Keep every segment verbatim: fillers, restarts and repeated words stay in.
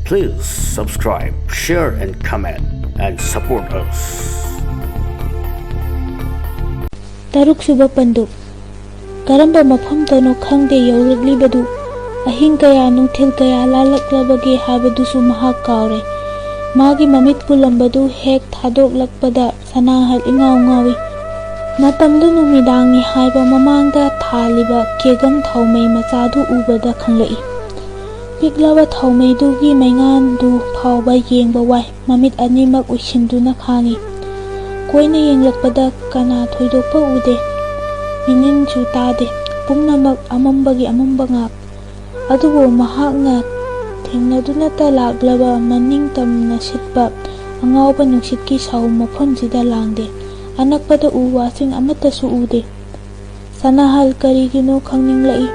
Please subscribe, share and comment and support us. ꯇꯔꯨꯛꯁꯨꯕ ꯄꯟꯗꯨꯞ꯫ ꯀꯔꯝꯕ ꯃꯐꯝꯗꯅꯣ ꯈꯪꯗꯦ ꯌꯧꯔꯛꯂꯤꯕꯗꯨ꯫ ꯑꯍꯤꯡ ꯀꯌꯥ ꯅꯨꯡꯊꯤꯜ ꯀꯌꯥ ꯂꯥꯜꯂꯛꯂꯕꯒꯦ ꯍꯥꯏꯕꯗꯨꯁꯨ ꯃꯍꯥꯛ ꯀꯥꯎꯔꯦ꯫ ꯃꯥꯒꯤ ꯃꯃꯤꯠ ꯄꯨꯜꯂꯝꯕꯗꯨ ꯍꯦꯛ ꯊꯥꯗꯣꯛꯂꯛꯄꯗ ꯁꯅꯥꯍꯜ ꯏꯉꯥꯎ ꯉꯥꯎꯏ꯫ ꯃꯇꯝꯗꯨ ꯅꯨꯃꯤꯗꯥꯡꯅꯤ ꯍꯥꯏꯕ ꯃꯃꯥꯡꯗ ꯊꯥꯜꯂꯤꯕ ꯀꯦꯒꯝ ꯊꯥꯎꯃꯩ ꯃꯆꯥꯗꯨ ꯎꯕꯗ ꯈꯪꯂꯛꯏ꯫ ꯄꯤꯛꯂꯕ ꯊꯥꯎꯃꯩꯗꯨꯒꯤ ꯃꯩꯉꯥꯟꯗꯨ ꯐꯥꯎꯕ ꯌꯦꯡꯕ ꯋꯥꯏ꯫ ꯃꯃꯤꯠ ꯑꯅꯤꯃꯛ ꯎꯏꯁꯤꯟꯗꯨꯅ ꯈꯥꯡꯏ꯫ ꯀꯣꯏꯅ ꯌꯦꯡꯂꯛꯄꯗ ꯀꯅꯥ ꯊꯣꯏꯗꯣꯛꯄ ꯎꯗꯦ꯫ ꯃꯤꯅꯤꯟꯁꯨ ꯇꯥꯗꯦ꯫ ꯄꯨꯝꯅꯃꯛ ꯑꯃꯝꯕꯒꯤ ꯑꯃꯝꯕ ꯉꯥꯛ꯫ ꯑꯗꯨꯕꯨ ꯃꯍꯥꯛꯅ ꯊꯦꯡꯅꯗꯨꯅꯇ ꯂꯥꯛꯂꯕ ꯃꯅꯤꯡ ꯇꯝꯅ ꯁꯤꯠꯄ ꯑꯉꯥꯎꯕ ꯅꯨꯡꯁꯤꯠꯀꯤ ꯁꯥꯍꯨꯝ ꯃꯐꯝꯁꯤꯗ ꯂꯥꯡꯗꯦ꯫ ꯑꯅꯛꯄꯗ ꯎ ꯋꯥꯁꯤꯡ ꯑꯃꯠꯇꯁꯨ ꯎꯗꯦ꯫ ꯁꯅꯥꯍꯜ ꯀꯔꯤꯒꯤꯅꯣ ꯈꯪꯅꯤꯡꯂꯛꯏ꯫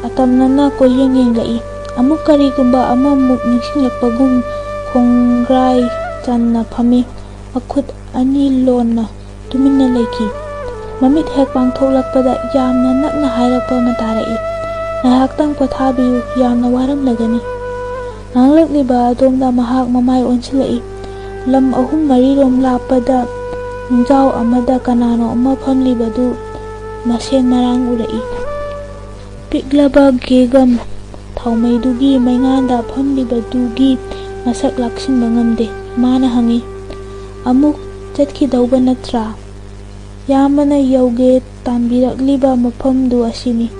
ꯑꯇꯝꯅꯅ ꯀꯣꯏꯌꯦꯡ ꯌꯦꯡꯂꯛꯏ꯫ ꯑꯃꯨꯛ ꯀꯔꯤꯒꯨꯝꯕ ꯑꯃꯃꯨꯛ ꯅꯤꯡꯁꯤꯡꯂꯛꯄꯒꯨꯝ ꯈꯣꯡꯒ꯭ꯔꯥꯏ ꯆꯟꯅ ꯐꯝꯃꯤ꯫ ꯃꯈꯨꯠ ꯑꯅꯤ ꯂꯣꯟꯅ ꯇꯨꯃꯤꯟꯅ ꯂꯩꯈꯤ꯫ ꯃꯃꯤꯠ ꯍꯦꯛ ꯄꯥꯡꯊꯣꯛꯂꯛꯄꯗ ꯌꯥꯝꯅ ꯅꯛꯅ ꯍꯥꯏꯔꯛꯄ ꯑꯃ ꯇꯥꯔꯛꯏ, "ꯉꯥꯏꯍꯥꯛꯇꯪ ꯄꯣꯊꯥꯕꯤꯌꯨ, ꯌꯥꯝꯅ ꯋꯥꯔꯝꯂꯒꯅꯤ꯫" ꯉꯥꯡꯂꯛꯂꯤꯕ ꯑꯗꯣꯝꯗ ꯃꯍꯥꯛ ꯃꯃꯥꯏ ꯑꯣꯟꯁꯤꯜꯂꯛꯏ꯫ ꯂꯝ ꯑꯍꯨꯝ ꯃꯔꯤꯔꯣꯝ ꯂꯥꯞꯄꯗ ꯅꯨꯡꯖꯥꯎ ꯑꯃꯗ ꯀꯅꯥꯅꯣ ꯑꯃ ꯐꯝꯂꯤꯕꯗꯨ ꯃꯁꯦꯟ ꯃꯔꯥꯡ ꯎꯔꯛꯏ꯫ ꯄꯤꯛꯂꯕ ꯒꯦꯒꯝ ꯊꯥꯎꯃꯩꯗꯨꯒꯤ ꯃꯩꯉꯥꯟꯗ ꯐꯝꯂꯤꯕꯗꯨꯒꯤ ꯃꯁꯛ ꯂꯥꯛꯁꯤꯟꯕ ꯉꯝꯗꯦ꯫ ꯃꯥꯅ ꯍꯪꯉꯤ, "ꯑꯃꯨꯛ ꯆꯠꯈꯤꯗꯧꯕ ꯅꯠꯇ꯭ꯔꯥ?" ꯌꯥꯝꯕꯅ ꯌꯧꯒꯦ ꯇꯥꯟꯕꯤꯔꯛꯂꯤꯕ ꯃꯐꯝꯗꯨ ꯑꯁꯤꯅꯤ,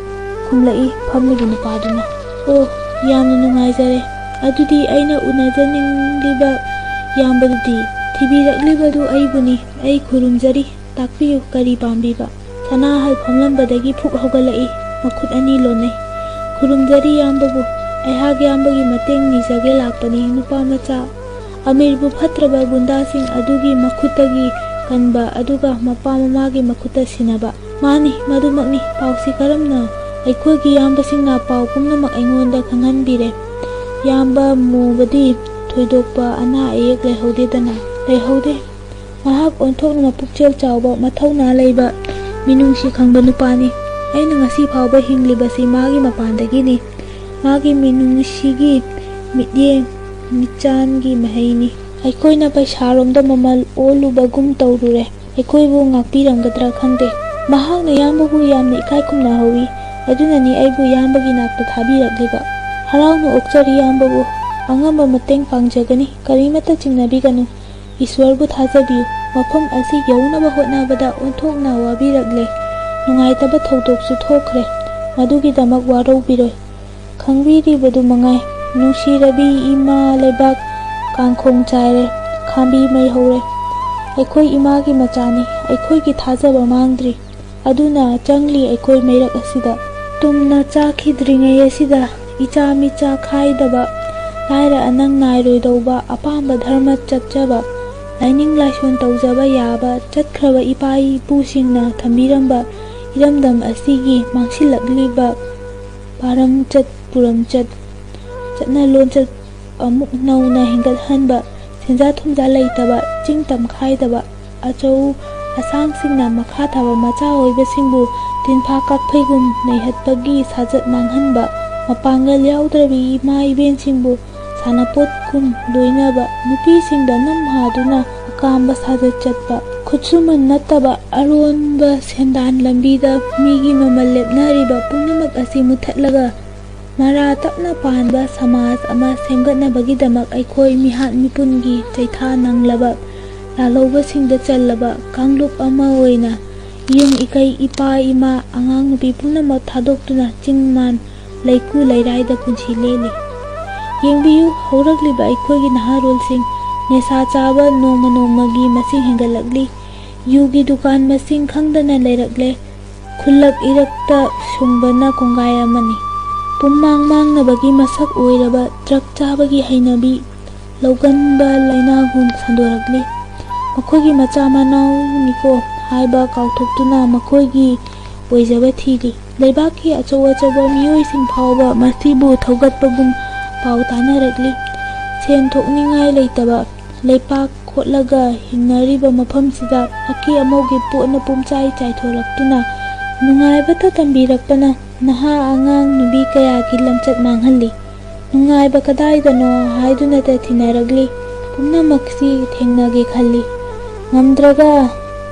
ꯈꯨꯝꯂꯛꯏ ꯐꯝꯂꯤꯕ ꯅꯨꯄꯥꯗꯨꯅ꯫ "ꯑꯣ, ꯌꯥꯝꯅ ꯅꯨꯡꯉꯥꯏꯖꯔꯦ꯫ ꯑꯗꯨꯗꯤ ꯑꯩꯅ ꯎꯅꯖꯅꯤꯡꯂꯤꯕ ꯌꯥꯝꯕꯗꯨꯗꯤ?" "ꯊꯤꯕꯤꯔꯛꯂꯤꯕꯗꯨ ꯑꯩꯕꯨꯅꯤ꯫ ꯑꯩ ꯈꯨꯔꯨꯝꯖꯔꯤ꯫ ꯇꯥꯛꯄꯤꯌꯨ, ꯀꯔꯤ ꯄꯥꯝꯕꯤꯕ?" ꯁꯅꯥꯍꯜ ꯐꯝꯂꯝꯕꯗꯒꯤ ꯐꯨꯛ ꯍꯧꯒꯠꯂꯛꯏ, ꯃꯈꯨꯠ ꯑꯅꯤ ꯂꯣꯟꯅꯩ꯫ "ꯈꯨꯔꯨꯝꯖꯔꯤ ꯌꯥꯝꯕꯕꯨ꯫ ꯑꯩꯍꯥꯛ ꯌꯥꯝꯕꯒꯤ ꯃꯇꯦꯡ ꯅꯤꯖꯒꯦ ꯂꯥꯛꯄꯅꯤ, ꯅꯨꯄꯥ ꯃꯆꯥ꯫ ꯑꯃꯤꯔꯕꯨ ꯐꯠꯇ꯭ꯔꯕ ꯒꯨꯟꯗꯥꯁꯤꯡ ꯑꯗꯨꯒꯤ ꯃꯈꯨꯠꯇꯒꯤ ꯀꯟꯕ, ꯑꯗꯨꯒ ꯃꯄꯥ ꯃꯃꯥꯒꯤ ꯃꯈꯨꯠꯇ ꯁꯤꯟꯅꯕ꯫" "ꯃꯥꯅꯤ, ꯃꯗꯨꯃꯛꯅꯤ꯫ ꯄꯥꯎꯁꯤ ꯀꯔꯝꯅ?" "ꯑꯩꯈꯣꯏꯒꯤ ꯏꯌꯥꯝꯕꯁꯤꯡꯅ ꯄꯥꯎ ꯄꯨꯝꯅꯃꯛ ꯑꯩꯉꯣꯟꯗ ꯈꯪꯍꯟꯕꯤꯔꯦ꯫ ꯏꯌꯥꯝꯕ ꯃꯣꯕꯗꯤ ꯊꯣꯏꯗꯣꯛꯄ ꯑꯅꯥ ꯑꯌꯦꯛ ꯂꯩꯍꯧꯗꯦꯗꯅ?" "ꯂꯩꯍꯧꯗꯦ꯫ ꯃꯍꯥꯛ ꯑꯣꯟꯊꯣꯛꯅ ꯄꯨꯛꯆꯦꯜ ꯆꯥꯎꯕ, ꯃꯊꯧꯅꯥ ꯂꯩꯕ, ꯃꯤꯅꯨꯡꯁꯤ ꯈꯪꯕ ꯅꯨꯄꯥꯅꯤ꯫ ꯑꯩꯅ ꯉꯁꯤ ꯐꯥꯎꯕ ꯍꯤꯡꯂꯤꯕꯁꯤ ꯃꯥꯒꯤ ꯃꯄꯥꯟꯗꯒꯤꯅꯤ꯫ ꯃꯥꯒꯤ ꯃꯤꯅꯨꯡꯁꯤꯒꯤ ꯃꯤꯠꯌꯦꯡ ꯃꯤꯆꯥꯟꯒꯤ ꯃꯍꯩꯅꯤ꯫ ꯑꯩꯈꯣꯏꯅ ꯄꯩꯁꯥꯔꯣꯝꯗ ꯃꯃꯜ ꯑꯣꯜꯂꯨꯕꯒꯨꯝ ꯇꯧꯔꯨꯔꯦ꯫ ꯑꯩꯈꯣꯏꯕꯨ ꯉꯥꯛꯄꯤꯔꯝꯒꯗ꯭ꯔꯥ ꯈꯪꯗꯦ꯫ ꯃꯍꯥꯛꯅ ꯏꯌꯥꯝꯕꯕꯨ ꯌꯥꯝꯅ ꯏꯀꯥꯏ ꯈꯨꯝꯅꯍꯧꯏ꯫ ꯑꯗꯨꯅꯅꯤ ꯑꯩꯕꯨ ꯏꯌꯥꯝꯕꯒꯤ ꯅꯥꯛꯇ ꯊꯥꯕꯤꯔꯛꯂꯤꯕ꯫ ꯍꯔꯥꯎꯅ ꯑꯣꯛꯆꯔꯤ ꯏꯌꯥꯝꯕꯕꯨ꯫ ꯑꯉꯝꯕ ꯃꯇꯦꯡ ꯄꯥꯡꯖꯒꯅꯤ꯫ ꯀꯔꯤꯃꯠꯇ ꯆꯤꯡꯅꯕꯤꯒꯅꯨ꯫ ꯏꯁ꯭ꯋꯔꯕꯨ ꯊꯥꯖꯕꯤꯌꯨ꯫ ꯃꯐꯝ ꯑꯁꯤ ꯌꯧꯅꯕ ꯍꯣꯠꯅꯕꯗ ꯑꯣꯟꯊꯣꯛꯅ ꯋꯥꯕꯤꯔꯛꯂꯦ꯫ ꯅꯨꯡꯉꯥꯏꯇꯕ ꯊꯧꯗꯣꯛꯁꯨ ꯊꯣꯛꯈ꯭ꯔꯦ꯫ ꯃꯗꯨꯒꯤꯗꯃꯛ ꯋꯥꯔꯧꯕꯤꯔꯣꯏ꯫ ꯈꯪꯕꯤꯔꯤꯕꯗꯨ ꯃꯉꯥꯏ꯫ ꯅꯨꯡꯁꯤꯔꯕꯤ ꯏꯃꯥ ꯂꯩꯕꯥꯛ ꯀꯥꯡꯈꯣꯡ ꯆꯥꯏꯔꯦ, ꯈꯥꯝꯕꯤ ꯃꯩ ꯍꯧꯔꯦ꯫ ꯑꯩꯈꯣꯏ ꯏꯃꯥꯒꯤ ꯃꯆꯥꯅꯤ, ꯑꯩꯈꯣꯏꯒꯤ ꯊꯥꯖꯕ ꯃꯥꯡꯗ꯭ꯔꯤ꯫ ꯑꯗꯨꯅ ꯆꯪꯂꯤ ꯑꯩꯈꯣꯏ ꯃꯩꯔꯛ ꯑꯁꯤꯗ꯫ ꯇꯨꯝꯅ ꯆꯥꯈꯤꯗ꯭ꯔꯤꯉꯩ ꯑꯁꯤꯗ ꯏꯆꯥ ꯃꯤꯆꯥ ꯈꯥꯏꯗꯕ, ꯂꯥꯏꯔ ꯑꯅꯪ ꯅꯥꯏꯔꯣꯏꯗꯧꯕ, ꯑꯄꯥꯝꯕ ꯙꯔꯃ ꯆꯠꯆꯕ, ꯂꯥꯏꯅꯤꯡ ꯂꯥꯏꯁꯣꯟ ꯇꯧꯖꯕ ꯌꯥꯕ ꯆꯠꯈ꯭ꯔꯕ ꯏꯄꯥ ꯏꯄꯨꯁꯤꯡꯅ ꯊꯝꯕꯤꯔꯝꯕ ꯏꯔꯝꯗꯝ ꯑꯁꯤꯒꯤ ꯃꯥꯡꯁꯤꯜꯂꯛꯂꯤꯕ ꯄꯥꯔꯝꯆꯠ ꯄꯨꯔꯝꯆꯠ, ꯆꯠꯅ ꯂꯣꯟꯆꯠ ꯑꯃꯨꯛ ꯅꯧꯅ ꯍꯦꯟꯒꯠꯍꯟꯕ, ꯁꯦꯟꯖꯥ ꯊꯨꯝꯖꯥ ꯂꯩꯇꯕ, ꯆꯤꯡ ꯇꯝ ꯈꯥꯏꯗꯕ, ꯑꯆꯧ ꯑꯁꯥꯡꯁꯤꯡꯅ ꯃꯈꯥ ꯊꯥꯕ ꯃꯆꯥ ꯑꯣꯏꯕꯁꯤꯡꯕꯨ ꯇꯤꯟꯐꯥ ꯀꯥꯛꯐꯩꯒꯨꯝ ꯅꯩꯍꯠꯄꯒꯤ ꯁꯥꯖꯠ ꯃꯥꯡꯍꯟꯕ, ꯃꯄꯥꯡꯒꯜ ꯌꯥꯎꯗ꯭ꯔꯕꯤ ꯏꯃꯥ ꯏꯕꯦꯟꯁꯤꯡꯕꯨ ꯁꯥꯟꯅꯄꯣꯠꯀꯨꯝ ꯂꯣꯏꯅꯕ, ꯅꯨꯄꯤꯁꯤꯡꯗ ꯅꯝ ꯍꯥꯗꯨꯅ ꯑꯀꯥꯝꯕ ꯁꯥꯖꯠ ꯆꯠꯄ, ꯈꯨꯠꯁꯨꯃꯟ ꯅꯠꯇꯕ ꯑꯔꯣꯟꯕ ꯁꯦꯟꯗꯥꯟ ꯂꯝꯕꯤꯗ ꯃꯤꯒꯤ ꯃꯃꯜ ꯂꯦꯞꯅꯔꯤꯕ ꯄꯨꯝꯅꯃꯛ ꯑꯁꯤ ꯃꯨꯊꯠꯂꯒ ꯃꯔꯥ ꯇꯞꯅ ꯄꯥꯟꯕ ꯁꯃꯥꯖ ꯑꯃ ꯁꯦꯝꯒꯠꯅꯕꯒꯤꯗꯃꯛ ꯑꯩꯈꯣꯏ ꯃꯤꯍꯥꯠ ꯃꯤꯄꯨꯟꯒꯤ ꯆꯩꯊꯥ ꯅꯪꯂꯕ ꯂꯥꯜꯍꯧꯕꯁꯤꯡꯗ ꯆꯜꯂꯕ ꯀꯥꯡꯂꯨꯞ ꯑꯃ ꯑꯣꯏꯅ ꯌꯨꯝ ꯏꯀꯩ ꯏꯄꯥ ꯏꯃꯥ ꯑꯉꯥꯡ ꯅꯨꯄꯤ ꯄꯨꯝꯅꯃꯛ ꯊꯥꯗꯣꯛꯇꯨꯅ ꯆꯤꯡ ꯃꯥꯟ ꯂꯩꯀꯨ ꯂꯩꯔꯥꯏꯗ ꯄꯨꯟꯁꯤ ꯂꯦꯜꯂꯤ꯫ ꯌꯦꯡꯕꯤꯌꯨ, ꯍꯧꯔꯛꯂꯤꯕ ꯑꯩꯈꯣꯏꯒꯤ ꯅꯍꯥꯔꯣꯜꯁꯤꯡ ꯅꯤꯁꯥ ꯆꯥꯕ ꯅꯣꯡꯃ ꯅꯣꯡꯃꯒꯤ ꯃꯁꯤꯡ ꯍꯦꯟꯒꯠꯂꯛꯂꯤ꯫ ꯌꯨꯒꯤ ꯗꯨꯀꯥꯟ ꯃꯁꯤꯡ ꯈꯪꯗꯅ ꯂꯩꯔꯛꯂꯦ꯫ ꯈꯨꯜꯂꯛ ꯏꯔꯛꯇ ꯁꯨꯡꯕꯅ ꯀꯣꯡꯒꯥꯏ ꯑꯃꯅꯤ꯫ ꯄꯨꯝꯃꯥꯡ ꯃꯥꯡꯅꯕꯒꯤ ꯃꯁꯛ ꯑꯣꯏꯔꯕ ꯗ꯭ꯔꯒ ꯆꯥꯕꯒꯤ ꯍꯩꯅꯕꯤ ꯂꯧꯒꯟꯕ ꯂꯥꯏꯅꯥꯒꯨꯝ ꯁꯟꯗꯣꯔꯛꯂꯤ꯫ ꯃꯈꯣꯏꯒꯤ ꯃꯆꯥ ꯃꯅꯥꯎꯅꯤꯀꯣ ꯍꯥꯏꯕ ꯀꯥꯎꯊꯣꯛꯇꯨꯅ ꯃꯈꯣꯏꯒꯤ ꯑꯣꯏꯖꯕ ꯊꯤꯔꯤ꯫ ꯂꯩꯕꯥꯛꯀꯤ ꯑꯆꯧ ꯑꯆꯧꯕ ꯃꯤꯑꯣꯏꯁꯤꯡ ꯐꯥꯎꯕ ꯃꯁꯤꯕꯨ ꯊꯧꯒꯠꯄꯒꯨꯝ ꯄꯥꯎ ꯇꯥꯅꯔꯛꯂꯤ꯫ ꯁꯦꯟ ꯊꯣꯛꯅꯤꯡꯉꯥꯏ ꯂꯩꯇꯕ, ꯂꯩꯄꯥꯛ ꯀꯣꯠꯂꯒ ꯍꯤꯡꯅꯔꯤꯕ ꯃꯐꯝꯁꯤꯗ ꯑꯀꯦ ꯑꯃꯧꯒꯤ ꯄꯣꯠꯅ ꯄꯨꯝꯆꯥꯏ ꯆꯥꯏꯊꯣꯔꯛꯇꯨꯅ ꯅꯨꯡꯉꯥꯏꯕꯇ ꯇꯝꯕꯤꯔꯛꯄꯅ ꯅꯍꯥ ꯑꯉꯥꯡ ꯅꯨꯄꯤ ꯀꯌꯥꯒꯤ ꯂꯝꯆꯠ ꯃꯥꯡꯍꯜꯂꯤ꯫ ꯅꯨꯡꯉꯥꯏꯕ ꯀꯗꯥꯏꯗꯅꯣ ꯍꯥꯏꯗꯨꯅꯇ ꯊꯤꯅꯔꯛꯂꯤ꯫ ꯄꯨꯝꯅꯃꯛꯁꯤ ꯊꯦꯡꯅꯒꯦ ꯈꯜꯂꯤ꯫ ꯉꯝꯗ꯭ꯔꯒ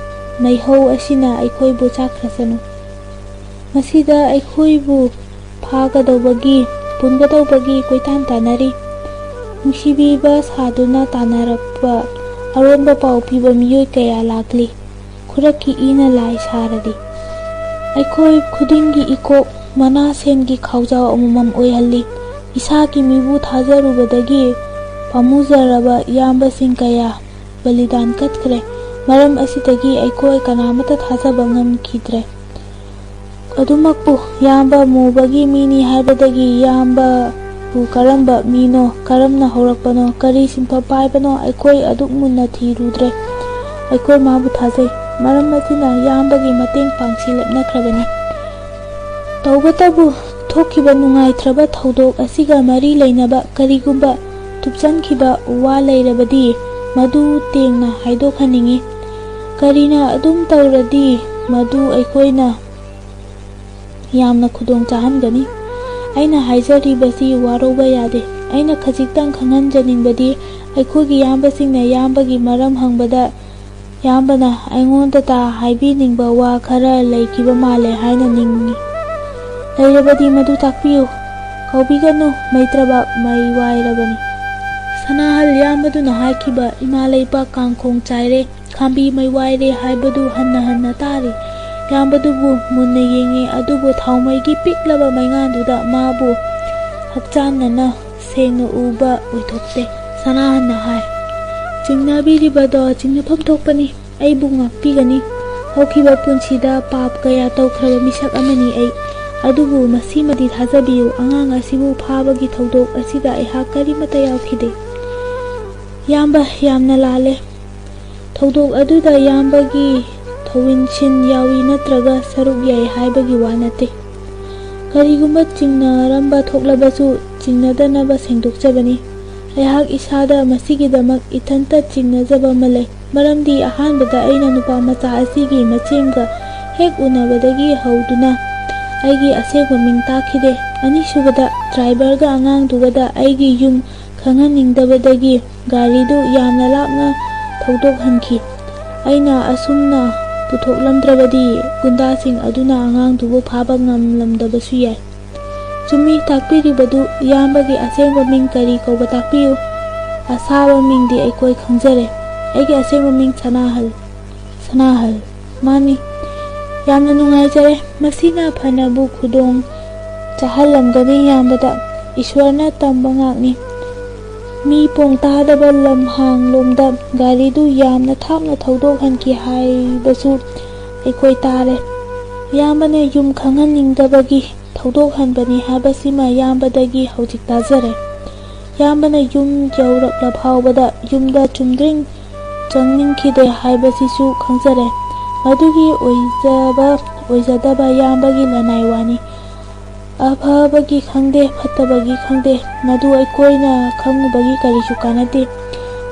ꯃꯩꯍꯧ ꯑꯁꯤꯅ ꯑꯩꯈꯣꯏꯕꯨ ꯆꯥꯈ꯭ꯔꯁꯅꯨ꯫ ꯃꯁꯤꯗ ꯑꯩꯈꯣꯏꯕꯨ ꯐꯥꯒꯗꯧꯕꯒꯤ, ꯄꯨꯟꯒꯗꯧꯕꯒꯤ ꯀꯣꯏꯇꯥꯟ ꯇꯥꯟꯅꯔꯤ꯫ ꯅꯨꯡꯁꯤꯕꯤꯕ ꯁꯥꯗꯨꯅ ꯇꯥꯟꯅꯔꯛꯄ ꯑꯔꯣꯟꯕ ꯄꯥꯎ ꯄꯤꯕ ꯃꯤꯑꯣꯏ ꯀꯌꯥ ꯂꯥꯛꯂꯤ꯫ ꯈꯨꯔꯛꯀꯤ ꯏꯅ ꯂꯥꯏ ꯁꯥꯔꯗꯤ꯫ ꯑꯩꯈꯣꯏ ꯈꯨꯗꯤꯡꯒꯤ ꯏꯀꯣꯛ ꯃꯅꯥ ꯁꯦꯟꯒꯤ ꯈꯥꯎꯖꯥꯎ ꯑꯃꯃꯝ ꯑꯣꯏꯍꯜꯂꯤ꯫ ꯏꯁꯥꯒꯤ ꯃꯤꯕꯨ ꯊꯥꯖꯔꯨꯕꯗꯒꯤ ꯄꯥꯝꯃꯨꯖꯔꯕ ꯏꯌꯥꯝꯕꯁꯤꯡ ꯀꯌꯥ ꯕꯂꯤꯗꯥꯟ ꯀꯠꯈ꯭ꯔꯦ꯫ ꯃꯔꯝ ꯑꯁꯤꯗꯒꯤ ꯑꯩꯈꯣꯏ ꯀꯅꯥꯃꯠꯇ ꯊꯥꯖꯕ ꯉꯝꯈꯤꯗ꯭ꯔꯦ꯫ ꯑꯗꯨꯃꯛꯄꯨ ꯏꯌꯥꯝꯕ ꯃꯨꯕꯒꯤ ꯃꯤꯅꯤ ꯍꯥꯏꯕꯗꯒꯤ ꯏꯌꯥꯝꯕꯕꯨ ꯀꯔꯝꯕ ꯃꯤꯅꯣ, ꯀꯔꯝꯅ ꯍꯧꯔꯛꯄꯅꯣ, ꯀꯔꯤ ꯁꯤꯟꯐꯝ ꯄꯥꯏꯕꯅꯣ ꯑꯩꯈꯣꯏ ꯑꯗꯨꯛ ꯃꯨꯟꯅ ꯊꯤꯔꯨꯗ꯭ꯔꯦ꯫ ꯑꯩꯈꯣꯏ ꯃꯥꯕꯨ ꯊꯥꯖꯩ꯫ ꯃꯔꯝ ꯑꯗꯨꯅ ꯏꯌꯥꯝꯕꯒꯤ ꯃꯇꯦꯡ ꯄꯥꯡꯁꯤ ꯂꯦꯞꯅꯈ꯭ꯔꯕꯅꯤ꯫ ꯇꯧꯕꯇꯕꯨ ꯊꯣꯛꯈꯤꯕ ꯅꯨꯡꯉꯥꯏꯇ꯭ꯔꯕ ꯊꯧꯗꯣꯛ ꯑꯁꯤꯒ ꯃꯔꯤ ꯂꯩꯅꯕ ꯀꯔꯤꯒꯨꯝꯕ ꯊꯨꯞꯆꯟꯈꯤꯕ ꯋꯥ ꯂꯩꯔꯕꯗꯤ ꯃꯗꯨ ꯇꯦꯡꯅ ꯍꯥꯏꯗꯣꯛꯍꯟꯅꯤꯡꯏ꯫ ꯀꯔꯤꯅ ꯑꯗꯨꯝ ꯇꯧꯔꯗꯤ ꯃꯗꯨ ꯑꯩꯈꯣꯏꯅ ꯌꯥꯝꯅ ꯈꯨꯗꯣꯡ ꯆꯥꯍꯟꯒꯅꯤ꯫ ꯑꯩꯅ ꯍꯥꯏꯖꯔꯤꯕꯁꯤ ꯋꯥꯔꯧꯕ ꯌꯥꯗꯦ꯫ ꯑꯩꯅ ꯈꯖꯤꯛꯇꯪ ꯈꯪꯍꯟꯖꯅꯤꯡꯕꯗꯤ ꯑꯩꯈꯣꯏꯒꯤ ꯏꯌꯥꯝꯕꯁꯤꯡꯅ ꯏꯌꯥꯝꯕꯒꯤ ꯃꯔꯝ ꯍꯪꯕꯗ ꯏꯌꯥꯝꯕꯅ ꯑꯩꯉꯣꯟꯗꯇ ꯍꯥꯏꯕꯤꯅꯤꯡꯕ ꯋꯥ ꯈꯔ ꯂꯩꯈꯤꯕ ꯃꯥꯜꯂꯦ ꯍꯥꯏꯅ ꯅꯤꯡꯏ꯫ ꯂꯩꯔꯕꯗꯤ ꯃꯗꯨ ꯇꯥꯛꯄꯤꯌꯨ꯫ ꯀꯥꯎꯕꯤꯒꯅꯨ, ꯃꯩꯇ꯭ꯔꯕ ꯃꯩ ꯋꯥꯏꯔꯕꯅꯤ꯫ ꯁꯅꯥꯍꯜ ꯏꯌꯥꯝꯕꯗꯨꯅ ꯍꯥꯏꯈꯤꯕ ꯏꯃꯥ ꯂꯩꯕꯥꯛ ꯀꯥꯡꯈꯣꯡ ꯆꯥꯏꯔꯦ, ꯈꯥꯝꯕꯤ ꯃꯩ ꯋꯥꯏꯔꯦ ꯍꯥꯏꯕꯗꯨ ꯍꯟꯅ ꯍꯟꯅ ꯇꯥꯔꯤ꯫ ꯏꯌꯥꯝꯕꯗꯨꯕꯨ ꯃꯨꯟꯅ ꯌꯦꯡꯉꯤ, ꯑꯗꯨꯕꯨ ꯊꯥꯎꯃꯩꯒꯤ ꯄꯤꯛꯂꯕ ꯃꯩꯉꯥꯟꯗꯨꯗ ꯃꯥꯕꯨ ꯍꯛꯆꯥꯟꯅꯅ ꯁꯦꯡꯅ ꯎꯕ ꯑꯣꯏꯊꯣꯛꯇꯦ꯫ ꯁꯅꯥꯍꯟꯅ ꯍꯥꯏ, "ꯆꯤꯡꯅꯕꯤꯔꯤꯕꯗꯣ ꯆꯤꯡꯅꯐꯝ ꯊꯣꯛꯄꯅꯤ꯫ ꯑꯩꯕꯨ ꯉꯥꯛꯄꯤꯒꯅꯤ꯫ ꯍꯧꯈꯤꯕ ꯄꯨꯟꯁꯤꯗ ꯄꯥꯞ ꯀꯌꯥ ꯇꯧꯈ꯭ꯔꯕ ꯃꯤꯁꯛ ꯑꯃꯅꯤ ꯑꯩ꯫ ꯑꯗꯨꯕꯨ ꯃꯁꯤꯃꯗꯤ ꯊꯥꯖꯕꯤꯌꯨ, ꯑꯉꯥꯡ ꯑꯁꯤꯕꯨ ꯐꯥꯕꯒꯤ ꯊꯧꯗꯣꯛ ꯑꯁꯤꯗ ꯑꯩꯍꯥꯛ ꯀꯔꯤꯃꯠꯇ ꯌꯥꯎꯈꯤꯗꯦ꯫" ꯏꯌꯥꯝꯕ, ꯌꯥꯝꯅ ꯂꯥꯜꯂꯦ꯫ ꯊꯧꯗꯣꯛ ꯑꯗꯨꯗ ꯏꯌꯥꯝꯕꯒꯤ ꯊꯧꯋꯤꯟꯁꯤꯟ ꯌꯥꯎꯏ ꯅꯠꯇ꯭ꯔꯒ ꯁꯔꯨꯛ ꯌꯥꯏ ꯍꯥꯏꯕꯒꯤ ꯋꯥ ꯅꯠꯇꯦ꯫ ꯀꯔꯤꯒꯨꯝꯕ ꯆꯤꯡꯅꯔꯝꯕ ꯊꯣꯛꯂꯕꯁꯨ ꯆꯤꯡꯅꯗꯅꯕ ꯁꯦꯡꯗꯣꯛꯆꯕꯅꯤ꯫ ꯑꯩꯍꯥꯛ ꯏꯁꯥꯗ ꯃꯁꯤꯒꯤꯗꯃꯛ ꯏꯊꯟꯇ ꯆꯤꯡꯅꯖꯕ ꯑꯃ ꯂꯩ꯫ ꯃꯔꯝꯗꯤ ꯑꯍꯥꯟꯕꯗ ꯑꯩꯅ ꯅꯨꯄꯥ ꯃꯆꯥ ꯑꯁꯤꯒꯤ ꯃꯆꯦꯝꯒ ꯍꯦꯛ ꯎꯅꯕꯗꯒꯤ ꯍꯧꯗꯨꯅ ꯑꯩꯒꯤ ꯑꯁꯦꯡꯕ ꯃꯤꯡ ꯇꯥꯛꯈꯤꯗꯦ꯫ ꯑꯅꯤꯁꯨꯕꯗ, ꯗ꯭ꯔꯥꯏꯚꯔꯒ ꯑꯉꯥꯡꯗꯨꯒꯗ ꯑꯩꯒꯤ ꯌꯨꯝ ꯈꯪꯍꯟꯅꯤꯡꯗꯕꯗꯒꯤ ꯒꯥꯔꯤꯗꯨ ꯌꯥꯝꯅ ꯂꯥꯞꯅ ꯊꯧꯗꯣꯛꯍꯟꯈꯤ꯫ ꯑꯩꯅ ꯑꯁꯨꯝꯅ ꯄꯨꯊꯣꯛꯂꯝꯗ꯭ꯔꯕꯗꯤ ꯒꯨꯟꯗꯥꯁꯤꯡ ꯑꯗꯨꯅ ꯑꯉꯥꯡꯗꯨꯕꯨ ꯐꯥꯕ ꯉꯝꯂꯝꯗꯕꯁꯨ ꯌꯥꯏ꯫ ꯆꯨꯝꯃꯤ, ꯇꯥꯛꯄꯤꯔꯤꯕꯗꯨ ꯏꯌꯥꯝꯕꯒꯤ ꯑꯁꯦꯡꯕ ꯃꯤꯡ ꯀꯔꯤ ꯀꯧꯕ ꯇꯥꯛꯄꯤꯌꯨ꯫ ꯑꯁꯥꯕ ꯃꯤꯡꯗꯤ ꯑꯩꯈꯣꯏ ꯈꯪꯖꯔꯦ꯫ ꯑꯩꯒꯤ ꯑꯁꯦꯡꯕ ꯃꯤꯡ ꯁꯅꯥꯍꯜ꯫ ꯁꯅꯥꯍꯜ꯫ ꯃꯥꯅꯤ꯫ ꯌꯥꯝꯅ ꯅꯨꯡꯉꯥꯏꯖꯔꯦ꯫ ꯃꯁꯤꯅ ꯐꯅꯕꯨ ꯈꯨꯗꯣꯡ ꯆꯥꯍꯜꯂꯝꯒꯅꯤ ꯏꯌꯥꯝꯕꯗ꯫ ꯏꯁꯣꯔꯅ ꯇꯝꯕ ꯉꯥꯛꯅꯤ꯫ ꯃꯤ ꯄꯣꯡ ꯇꯥꯗꯕ ꯂꯝꯍꯥꯡꯂꯣꯝꯗ ꯒꯥꯔꯤꯗꯨ ꯌꯥꯝꯅ ꯊꯥꯞꯅ ꯊꯧꯗꯣꯛꯍꯟꯈꯤ ꯍꯥꯏꯕꯁꯨ ꯑꯩꯈꯣꯏ ꯇꯥꯔꯦ꯫ ꯏꯌꯥꯝꯕꯅ ꯌꯨꯝ ꯈꯪꯍꯟꯅꯤꯡꯗꯕꯒꯤ ꯊꯧꯗꯣꯛꯍꯟꯕꯅꯤ ꯍꯥꯏꯕꯁꯤꯃ ꯏꯌꯥꯝꯕꯗꯒꯤ ꯍꯧꯖꯤꯛ ꯇꯥꯖꯔꯦ꯫ ꯏꯌꯥꯝꯕꯅ ꯌꯨꯝ ꯌꯧꯔꯛꯂ ꯐꯥꯎꯕꯗ ꯌꯨꯝꯗ ꯆꯨꯝꯗ꯭ꯔꯤꯡ ꯆꯪꯅꯤꯡꯈꯤꯗꯦ ꯍꯥꯏꯕꯁꯤꯁꯨ ꯈꯪꯖꯔꯦ꯫ ꯃꯗꯨꯒꯤ ꯑꯣꯏꯖꯕ ꯑꯣꯏꯖꯗꯕ ꯏꯌꯥꯝꯕꯒꯤ ꯂꯅꯥꯏ ꯋꯥꯅꯤ꯫ ꯑꯐꯕꯒꯤ ꯈꯪꯗꯦ, ꯐꯠꯇꯕꯒꯤ ꯈꯪꯗꯦ, ꯃꯗꯨ ꯑꯩꯈꯣꯏꯅ ꯈꯪꯉꯨꯕꯒꯤ ꯀꯔꯤꯁꯨ ꯀꯥꯟꯅꯗꯦ꯫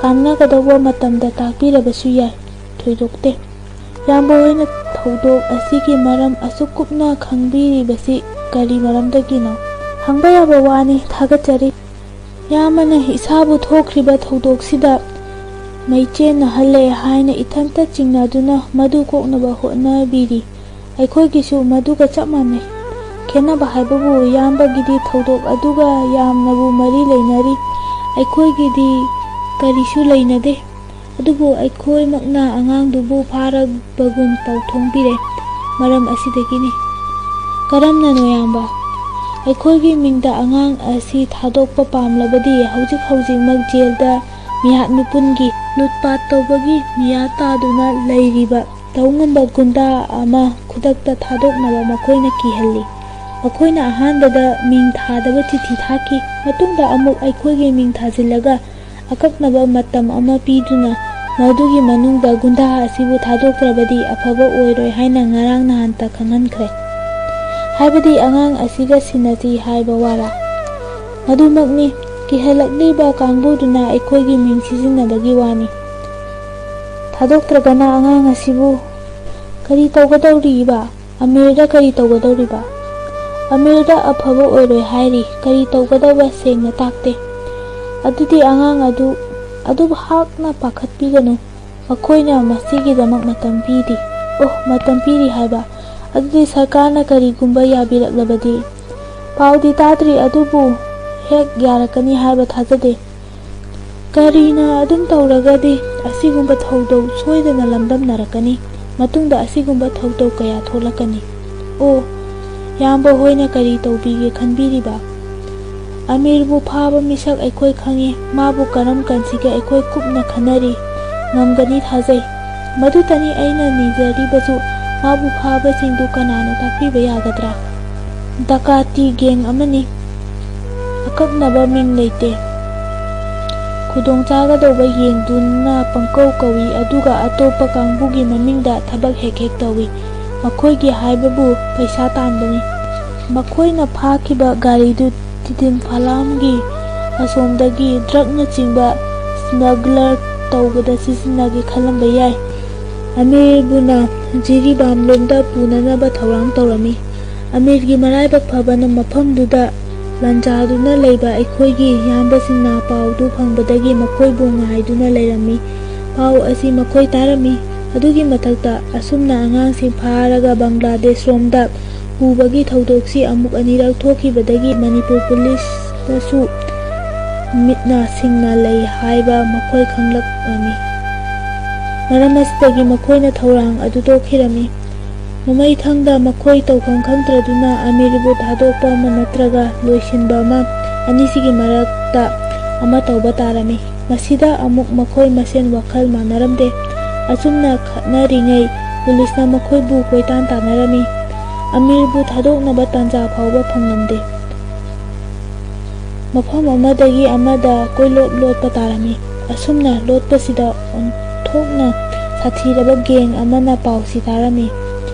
ꯀꯥꯟꯅꯒꯗꯧꯕ ꯃꯇꯝꯗ ꯇꯥꯛꯄꯤꯔꯕꯁꯨ ꯌꯥꯏ꯫ ꯊꯣꯏꯗꯣꯛꯇꯦ꯫ ꯏꯌꯥꯝꯕ ꯍꯣꯏꯅ ꯊꯧꯗꯣꯛ ꯑꯁꯤꯒꯤ ꯃꯔꯝ ꯑꯁꯨꯛ ꯀꯨꯞꯅ ꯈꯪꯕꯤꯔꯤꯕꯁꯤ ꯀꯔꯤ ꯃꯔꯝꯗꯒꯤꯅꯣ? ꯍꯪꯕ ꯌꯥꯕ ꯋꯥꯅꯤ, ꯊꯥꯒꯠꯆꯔꯤ꯫ ꯏꯌꯥꯝꯕꯅ ꯏꯁꯥꯕꯨ ꯊꯣꯛꯈ꯭ꯔꯤꯕ ꯊꯧꯗꯣꯛꯁꯤꯗ ꯃꯩꯆꯦꯟꯅꯍꯜꯂꯦ ꯍꯥꯏꯅ ꯏꯊꯟꯇ ꯆꯤꯡꯅꯗꯨꯅ ꯃꯗꯨ ꯀꯣꯛꯅꯕ ꯍꯣꯠꯅꯕꯤꯔꯤ꯫ ꯑꯩꯈꯣꯏꯒꯤꯁꯨ ꯃꯗꯨꯒ ꯆꯞ ꯃꯥꯟꯅꯩ꯫ ꯈꯦꯠꯅꯕ ꯍꯥꯏꯕꯕꯨ ꯏꯌꯥꯝꯕꯒꯤꯗꯤ ꯊꯧꯗꯣꯛ ꯑꯗꯨꯒ ꯌꯥꯝꯅꯕꯨ ꯃꯔꯤ ꯂꯩꯅꯔꯤ, ꯑꯩꯈꯣꯏꯒꯤꯗꯤ ꯀꯔꯤꯁꯨ ꯂꯩꯅꯗꯦ꯫ ꯑꯗꯨꯕꯨ ꯑꯩꯈꯣꯏꯃꯛꯅ ꯑꯉꯥꯡꯗꯨꯕꯨ ꯐꯥꯔꯕꯒꯨꯝ ꯄꯥꯎꯊꯣꯡꯕꯤꯔꯦ꯫ ꯃꯔꯝ ꯑꯁꯤꯗꯒꯤꯅꯤ꯫ ꯀꯔꯝꯅꯅꯣ, ꯏꯌꯥꯝꯕ? ꯑꯩꯈꯣꯏꯒꯤ ꯃꯤꯡꯗ ꯑꯉꯥꯡ ꯑꯁꯤ ꯊꯥꯗꯣꯛꯄ ꯄꯥꯝꯂꯕꯗꯤ ꯍꯧꯖꯤꯛ ꯍꯧꯖꯤꯛꯃꯛ ꯖꯦꯜꯗ ꯃꯤꯍꯥꯠ ꯃꯤꯄꯨꯟꯒꯤ ꯂꯨꯠꯄꯥꯠ ꯇꯧꯕꯒꯤ ꯃꯤꯌꯥ ꯇꯥꯗꯨꯅ ꯂꯩꯔꯤꯕ ꯇꯧ ꯉꯝꯕ ꯒꯨꯟꯗꯥ ꯑꯃ ꯈꯨꯗꯛꯇ ꯊꯥꯗꯣꯛꯅꯕ ꯃꯈꯣꯏꯅ ꯀꯤꯍꯜꯂꯤ꯫ ꯃꯈꯣꯏꯅ ꯑꯍꯥꯟꯕꯗ ꯃꯤꯡ ꯊꯥꯗꯕ ꯆꯤꯊꯤ ꯊꯥꯈꯤ꯫ ꯃꯇꯨꯡꯗ ꯑꯃꯨꯛ ꯑꯩꯈꯣꯏꯒꯤ ꯃꯤꯡ ꯊꯥꯖꯤꯜꯂꯒ ꯑꯀꯛꯅꯕ ꯃꯇꯝ ꯑꯃ ꯄꯤꯗꯨꯅ ꯃꯗꯨꯒꯤ ꯃꯅꯨꯡꯗ ꯒꯨꯟꯗꯥ ꯑꯁꯤꯕꯨ ꯊꯥꯗꯣꯛꯇ꯭ꯔꯕꯗꯤ ꯑꯐꯕ ꯑꯣꯏꯔꯣꯏ ꯍꯥꯏꯅ ꯉꯔꯥꯡ ꯅꯍꯥꯟꯇ ꯈꯪꯍꯟꯈ꯭ꯔꯦ꯫ ꯍꯥꯏꯕꯗꯤ ꯑꯉꯥꯡ ꯑꯁꯤꯒ ꯁꯤꯟꯅꯁꯤ ꯍꯥꯏꯕ ꯋꯥꯔꯥ? ꯃꯗꯨꯃꯛꯅꯤ꯫ ꯀꯤꯍꯜꯂꯛꯂꯤꯕ ꯀꯥꯡꯕꯨꯗꯨꯅ ꯑꯩꯈꯣꯏꯒꯤ ꯃꯤꯡ ꯁꯤꯖꯤꯟꯅꯕꯒꯤ ꯋꯥꯅꯤ꯫ ꯊꯥꯗꯣꯛꯇ꯭ꯔꯒꯅ ꯑꯉꯥꯡ ꯑꯁꯤꯕꯨ ꯀꯔꯤ ꯇꯧꯒꯗꯧꯔꯤꯕ? ꯑꯃꯤꯔꯗ ꯀꯔꯤ ꯇꯧꯒꯗꯧꯔꯤꯕ? ꯑꯃꯤꯔꯗ ꯑꯐꯕ ꯑꯣꯏꯔꯣꯏ ꯍꯥꯏꯔꯤ꯫ ꯀꯔꯤ ꯇꯧꯒꯗꯕ ꯁꯦꯡꯅ ꯇꯥꯛꯇꯦ꯫ ꯑꯗꯨꯗꯤ ꯑꯉꯥꯡ ꯑꯗꯨ ꯑꯗꯨꯕꯨ ꯍꯥꯛꯅ ꯄꯥꯈꯠꯄꯤꯒꯅꯨ꯫ ꯃꯈꯣꯏꯅ ꯃꯁꯤꯒꯤꯗꯃꯛ ꯃꯇꯝ ꯄꯤꯔꯤ꯫ ꯑꯣ, ꯃꯇꯝ ꯄꯤꯔꯤ ꯍꯥꯏꯕ? ꯑꯗꯨꯗꯤ ꯁꯔꯀꯥꯔꯅ ꯀꯔꯤꯒꯨꯝꯕ ꯌꯥꯕꯤꯔꯛꯂꯕꯗꯤ? ꯄꯥꯎꯗꯤ ꯇꯥꯗ꯭ꯔꯤ, ꯑꯗꯨꯕꯨ ꯍꯦꯛ ꯌꯥꯔꯛꯀꯅꯤ ꯍꯥꯏꯕ ꯊꯥꯖꯗꯦ꯫ ꯀꯔꯤꯅ ꯑꯗꯨꯝ ꯇꯧꯔꯒꯗꯤ ꯑꯁꯤꯒꯨꯝꯕ ꯊꯧꯗꯧ ꯁꯣꯏꯗꯅ ꯂꯝꯗꯝꯅꯔꯛꯀꯅꯤ꯫ ꯃꯇꯨꯡꯗ ꯑꯁꯤꯒꯨꯝꯕ ꯊꯧꯗꯧ ꯀꯌꯥ ꯊꯣꯛꯂꯛꯀꯅꯤ꯫ ꯑꯣ, ꯏꯌꯥꯝꯕ ꯍꯣꯏꯅ ꯀꯔꯤ ꯇꯧꯕꯤꯒꯦ ꯈꯟꯕꯤꯔꯤꯕ? ꯑꯃꯤꯔꯕꯨ ꯐꯥꯕ ꯃꯤꯁꯛ ꯑꯩꯈꯣꯏ ꯈꯪꯉꯤ꯫ ꯃꯥꯕꯨ ꯀꯔꯝ ꯀꯥꯟꯁꯤꯒꯦ ꯑꯩꯈꯣꯏ ꯀꯨꯞꯅ ꯈꯟꯅꯔꯤ꯫ ꯉꯝꯒꯅꯤ ꯊꯥꯖꯩ꯫ ꯃꯗꯨꯇꯅꯤ ꯑꯩꯅ ꯅꯤꯖꯔꯤꯕꯁꯨ꯫ ꯃꯥꯕꯨ ꯐꯥꯕꯁꯤꯡꯗꯨ ꯀꯅꯥꯅ ꯇꯥꯛꯄꯤꯕ ꯌꯥꯒꯗ꯭ꯔꯥ? ꯗꯀꯥꯇꯤ ꯒꯦꯡ ꯑꯃꯅꯤ꯫ ꯑꯀꯛꯅꯕ ꯃꯤꯡ ꯂꯩꯇꯦ꯫ ꯈꯨꯗꯣꯡ ꯆꯥꯒꯗꯧꯕ ꯌꯦꯡꯗꯨꯅ ꯄꯪꯀꯧ ꯀꯧꯏ, ꯑꯗꯨꯒ ꯑꯇꯣꯞꯄ ꯀꯥꯡꯕꯨꯒꯤ ꯃꯃꯤꯡꯗ ꯊꯕꯛ ꯍꯦꯛ ꯍꯦꯛ ꯇꯧꯏ꯫ ꯃꯈꯣꯏꯒꯤ ꯍꯥꯏꯕꯕꯨ ꯄꯩꯁꯥ ꯇꯥꯟꯕꯅꯤ꯫ ꯃꯈꯣꯏꯅ ꯐꯥꯈꯤꯕ ꯒꯥꯔꯤꯗꯨ ꯇꯤꯗꯤꯝ ꯐꯥꯂꯥꯝꯒꯤ ꯑꯁꯣꯝꯗꯒꯤ ꯗ꯭ꯔꯒꯅꯆꯤꯡꯕ ꯁ꯭ꯃꯒꯂꯔ ꯇꯧꯕꯗ ꯁꯤꯖꯤꯟꯅꯒꯦ ꯈꯜꯂꯝꯕ ꯌꯥꯏ꯫ ꯑꯃꯤꯔꯕꯨꯅ ꯖꯤꯔꯤꯕꯥꯝꯂꯣꯝꯗ ꯄꯨꯅꯅꯕ ꯊꯧꯔꯥꯡ ꯇꯧꯔꯝꯃꯤ꯫ ꯑꯃꯤꯔꯒꯤ ꯃꯔꯥꯏꯕꯛ ꯐꯕꯅ ꯃꯐꯝꯗꯨꯗ ꯂꯥꯟꯖꯥꯗꯨꯅ ꯂꯩꯕ ꯑꯩꯈꯣꯏꯒꯤ ꯏꯌꯥꯝꯕꯁꯤꯡꯅ ꯄꯥꯎꯗꯨ ꯐꯪꯕꯗꯒꯤ ꯃꯈꯣꯏꯕꯨ ꯉꯥꯏꯗꯨꯅ ꯂꯩꯔꯝꯃꯤ꯫ ꯄꯥꯎ ꯑꯁꯤ ꯃꯈꯣꯏ ꯇꯥꯔꯝꯃꯤ꯫ ꯑꯗꯨꯒꯤ ꯃꯊꯛꯇ ꯑꯁꯨꯝꯅ ꯑꯉꯥꯡꯁꯤꯡ ꯐꯥꯔꯒ ꯕꯪꯒ꯭ꯂꯥꯗꯦꯁꯔꯣꯝꯗ ꯄꯨꯕꯒꯤ ꯊꯧꯗꯣꯛꯁꯤ ꯑꯃꯨꯛ ꯑꯅꯤꯔꯛ ꯊꯣꯛꯈꯤꯕꯗꯒꯤ ꯃꯅꯤꯄꯨꯔ ꯄꯨꯂꯤꯁꯇꯁꯨ ꯃꯤꯠ ꯅꯥ ꯁꯤꯡꯅ ꯂꯩ ꯍꯥꯏꯕ ꯃꯈꯣꯏ ꯈꯪꯂꯛꯂꯝꯃꯤ꯫ ꯃꯔꯝ ꯑꯁꯤꯗꯒꯤ ꯃꯈꯣꯏꯅ ꯊꯧꯔꯥꯡ ꯑꯗꯨ ꯇꯣꯛꯈꯤꯔꯝꯃꯤ꯫ ꯃꯃꯩꯊꯪꯗ ꯃꯈꯣꯏ ꯇꯧꯐꯝ ꯈꯪꯗ꯭ꯔꯗꯨꯅ ꯑꯃꯤꯔꯕꯨ ꯊꯥꯗꯣꯛꯄ ꯑꯃ ꯅꯠꯇ꯭ꯔꯒ ꯂꯣꯏꯁꯤꯟꯕ ꯑꯃ, ꯑꯅꯤꯁꯤꯒꯤ ꯃꯔꯛꯇ ꯑꯃ ꯇꯧꯕ ꯇꯥꯔꯝꯃꯤ꯫ ꯃꯁꯤꯗ ꯑꯃꯨꯛ ꯃꯈꯣꯏ ꯃꯁꯦꯟ ꯋꯥꯈꯜ ꯃꯥꯟꯅꯔꯝꯗꯦ꯫ ꯑꯆꯨꯝꯅ ꯈꯠꯅꯔꯤꯉꯩ ꯄꯨꯂꯤꯁꯅ ꯃꯈꯣꯏꯕꯨ ꯀꯣꯏꯇꯥꯟ ꯇꯥꯟꯅꯔꯝꯃꯤ꯫ ꯑꯃꯤꯔꯕꯨ ꯊꯥꯗꯣꯛꯅꯕ ꯇꯥꯟꯖꯥ ꯐꯥꯎꯕ ꯐꯪꯂꯝꯗꯦ꯫ ꯃꯐꯝ ꯑꯃꯗꯒꯤ ꯑꯃꯗ ꯀꯣꯏꯂꯣꯠ ꯂꯣꯠꯄ ꯇꯥꯔꯝꯃꯤ꯫ ꯑꯁꯨꯝꯅ ꯂꯣꯠꯄꯁꯤꯗ ꯑꯣꯟꯊꯣꯛꯅ ꯁꯥꯊꯤꯔꯕ ꯒꯦꯡ ꯑꯃꯅ ꯄꯥꯎꯁꯤ ꯇꯥꯔꯝꯃꯤ꯫